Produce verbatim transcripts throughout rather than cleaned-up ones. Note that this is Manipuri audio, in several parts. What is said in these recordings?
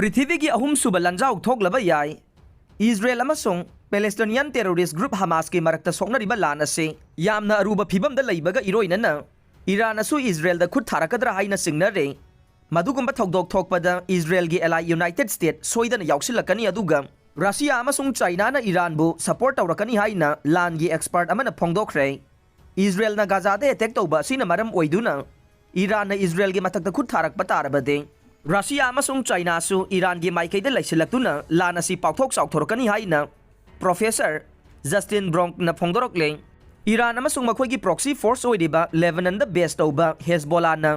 ꯄ꯭ꯔꯤꯊꯤꯕꯤꯒꯤ ꯑꯍꯨꯝꯁꯨꯕ ꯂꯥꯟꯖꯥꯎ ꯊꯣꯛꯂꯕ ꯌꯥꯏ꯫ ꯏꯖꯔꯦꯜ ꯑꯃꯁꯨꯡ Palestinian terrorist group ꯍꯃꯥꯁꯀꯤ ꯃꯔꯛꯇ ꯁꯣꯛꯅꯔꯤꯕ ꯂꯥꯟ ꯑꯁꯤ ꯌꯥꯝꯅ ꯑꯔꯨꯕ ꯐꯤꯕꯝꯗ ꯂꯩꯕꯒ ꯏꯔꯣꯏꯅꯅ ꯏꯔꯥꯟꯅꯁꯨ ꯏꯖꯔꯦꯜꯗ ꯈꯨꯠ ꯊꯥꯔꯛꯀꯗ꯭ꯔꯥ ꯍꯥꯏꯅ ꯆꯤꯡꯅꯔꯦ꯫ ꯃꯗꯨꯒꯨꯝꯕ ꯊꯧꯗꯣꯛ ꯊꯣꯛꯄꯗ ꯏꯖꯔꯦꯜꯒꯤ ally United States ꯁꯣꯏꯗꯅ ꯌꯥꯎꯁꯤꯜꯂꯛꯀꯅꯤ, ꯑꯗꯨꯒ ꯔꯁꯤꯌꯥ ꯑꯃꯁꯨꯡ ꯆꯥꯏꯅꯥꯅ ꯏꯔꯥꯟꯕꯨ support ꯇꯧꯔꯛꯀꯅꯤ ꯍꯥꯏꯅ ꯂꯥꯟꯒꯤ expert ꯑꯃꯅ ꯐꯣꯡꯗꯣꯛꯈ꯭ꯔꯦ꯫ ꯏꯖꯔꯦꯜꯅ ꯒꯥꯖꯥꯗ attack ꯇꯧꯕ ꯑꯁꯤꯅ ꯃꯔꯝ ꯑꯣꯏꯗꯨꯅ ꯏꯔꯥꯟꯅ ꯏꯖꯔꯦꯜꯒꯤ ꯃꯊꯛꯇ ꯈꯨꯠ ꯊꯥꯔꯛꯄ ꯇꯥꯔꯕꯗꯤ, ꯔꯁꯤꯌꯥ ꯑꯃꯁꯨꯡ ꯆꯥꯏꯅꯥꯁꯨ ꯏꯔꯥꯟꯒꯤ ꯃꯥꯏꯀꯩꯗ ꯂꯩꯁꯤꯜꯂꯛꯇꯨꯅ ꯂꯥꯟ ꯑꯁꯤ ꯄꯥꯛꯊꯣꯛ ꯆꯥꯎꯊꯣꯔꯛꯀꯅꯤ ꯍꯥꯏꯅ Professor Justin Brongꯅ ꯐꯣꯡꯗꯣꯔꯛꯂꯦ꯫ ꯏꯔꯥꯟ ꯑꯃꯁꯨꯡ ꯃꯈꯣꯏꯒꯤ proxy force ꯑꯣꯏꯔꯤꯕ ꯂꯦꯕꯅꯟꯗ base ꯇꯧꯕ ꯍꯦꯖꯕꯣꯂꯥꯅ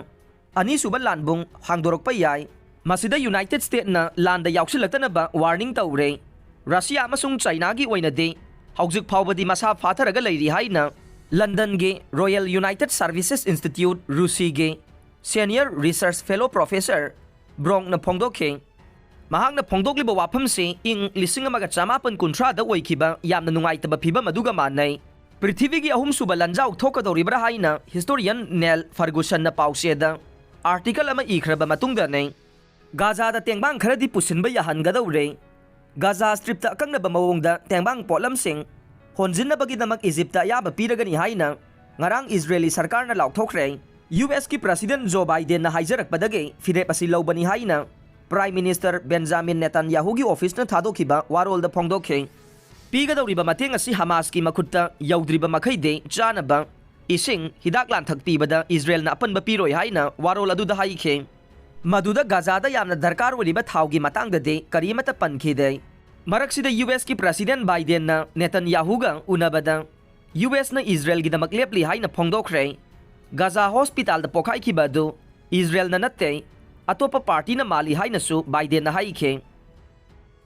ꯑꯅꯤꯁꯨꯕ ꯂꯥꯟꯕꯨꯡ ꯍꯥꯡꯗꯣꯔꯛꯄ ꯌꯥꯏ꯫ ꯃꯁꯤꯗ United Statesꯅ ꯂꯥꯟꯗ ꯌꯥꯎꯁꯤꯜꯂꯛꯇꯅꯕ warning ꯇꯧꯔꯦ꯫ ꯔꯁꯤꯌꯥ ꯑꯃꯁꯨꯡ ꯆꯥꯏꯅꯥꯒꯤ ꯑꯣꯏꯅꯗꯤ ꯍꯧꯖꯤꯛ ꯐꯥꯎꯕꯗꯤ ꯃꯁꯥ ꯐꯥꯊꯔꯒ ꯂꯩꯔꯤ ꯍꯥꯏꯅ ꯂꯟꯗꯟꯒꯤ Royal United Services Institute, ꯔꯨꯁꯤꯒꯤ senior research fellow Professor Brongꯅ ꯐꯣꯡꯗꯣꯛꯈꯤ꯫ ꯃꯍꯥꯛꯅ ꯐꯣꯡꯗꯣꯛꯂꯤꯕ ꯋꯥꯐꯝꯁꯤ ꯏꯪ ꯂꯤꯁꯤꯡ ꯑꯃꯒ ꯆꯃꯥꯄꯟ ꯀꯨꯟꯊ꯭ꯔꯥꯗ ꯑꯣꯏꯈꯤꯕ ꯌꯥꯝꯅ ꯅꯨꯡꯉꯥꯏꯇꯕ ꯐꯤꯕꯝ ꯑꯗꯨꯒ ꯃꯥꯟꯅꯩ꯫ ꯄ꯭ꯔꯤꯊꯤꯕꯤꯒꯤ ꯑꯍꯨꯝꯁꯨꯕ ꯂꯥꯟꯖꯥꯎ ꯊꯣꯛꯀꯗꯧꯔꯤꯕ꯭ꯔꯥ ꯍꯥꯏꯅ historian Niall Fergusonꯅ ꯄꯥꯎꯆꯦꯗ article ꯑꯃ ꯏꯈ꯭ꯔꯕ ꯃꯇꯨꯡꯗꯅꯤ꯫ ꯒꯥꯖꯥꯗ ꯇꯦꯡꯕꯥꯡ ꯈꯔꯗꯤ ꯄꯨꯁꯤꯟꯕ ꯌꯥꯍꯟꯒꯗꯧꯔꯦ꯫ ꯒꯥꯖꯥ Stripꯇ ꯑꯀꯛꯅꯕ ꯃꯑꯣꯡꯗ ꯇꯦꯡꯕꯥꯡ ꯄꯣꯠꯂꯝꯁꯤꯡ ꯍꯣꯟꯖꯤꯟꯅꯕꯒꯤꯗꯃꯛ ꯏꯖꯤꯞꯇ ꯑꯌꯥꯕ ꯄꯤꯔꯒꯅꯤ ꯍꯥꯏꯅ ꯉꯔꯥꯡ ꯏꯖꯔꯦꯂꯤ ꯁꯔꯀꯥꯔꯅ ꯂꯥꯎꯊꯣꯛꯈ꯭ꯔꯦ꯫ ꯌꯨ ꯑꯦꯁꯀꯤ President Joe Bidenꯅ ꯍꯥꯏꯖꯔꯛꯄꯗꯒꯤ ꯐꯤꯔꯦꯞ ꯑꯁꯤ ꯂꯧꯕꯅꯤ ꯍꯥꯏꯅ Prime Minister Benjamin Netanyahuꯒꯤ officeꯅ ꯊꯥꯗꯣꯛꯈꯤꯕ ꯋꯥꯔꯣꯜꯗ ꯐꯣꯡꯗꯣꯛꯈꯤ꯫ ꯄꯤꯒꯗꯧꯔꯤꯕ ꯃꯇꯦꯡ ꯑꯁꯤ ꯍꯃꯥꯁꯀꯤ ꯃꯈꯨꯠꯇ ꯌꯧꯗ꯭ꯔꯤꯕ ꯃꯈꯩꯗꯤ ꯆꯥꯅꯕ ꯏꯁꯤꯡ, ꯍꯤꯗꯥꯛ ꯂꯥꯡꯊꯛ ꯄꯤꯕꯗ ꯏꯖꯔꯦꯜꯅ ꯑꯄꯟꯕ ꯄꯤꯔꯣꯏ ꯍꯥꯏꯅ ꯋꯥꯔꯣꯜ ꯑꯗꯨꯗ ꯍꯥꯏꯈꯤ꯫ ꯃꯗꯨꯗ ꯒꯥꯖꯥꯗ ꯌꯥꯝꯅ ꯗꯔꯀꯥꯔ ꯑꯣꯏꯔꯤꯕ ꯊꯥꯎꯒꯤ ꯃꯇꯥꯡꯗꯗꯤ ꯀꯔꯤꯃꯠꯇ ꯄꯟꯈꯤꯗꯦ꯫ ꯃꯔꯛꯁꯤꯗ ꯌꯨ ꯑꯦꯁꯀꯤ President Bidenꯅ ꯅꯦꯇꯟꯌꯥꯍꯨꯒ ꯎꯅꯕꯗ ꯌꯨ ꯑꯦꯁꯅ ꯏꯖꯔꯦꯜꯒꯤꯗꯃꯛ ꯂꯦꯞꯂꯤ ꯍꯥꯏꯅ ꯐꯣꯡꯗꯣꯛꯈ꯭ꯔꯦ꯫ ꯒꯥꯖꯥ hospitalꯗ ꯄꯣꯈꯥꯏꯈꯤꯕ ꯑꯗꯨ ꯏꯖꯔꯦꯜꯅ ꯅꯠꯇꯦ, ꯑꯇꯣꯞꯄ partyꯅ ꯃꯥꯜꯂꯤ ꯍꯥꯏꯅꯁꯨ Bidenꯅ ꯍꯥꯏꯈꯤ꯫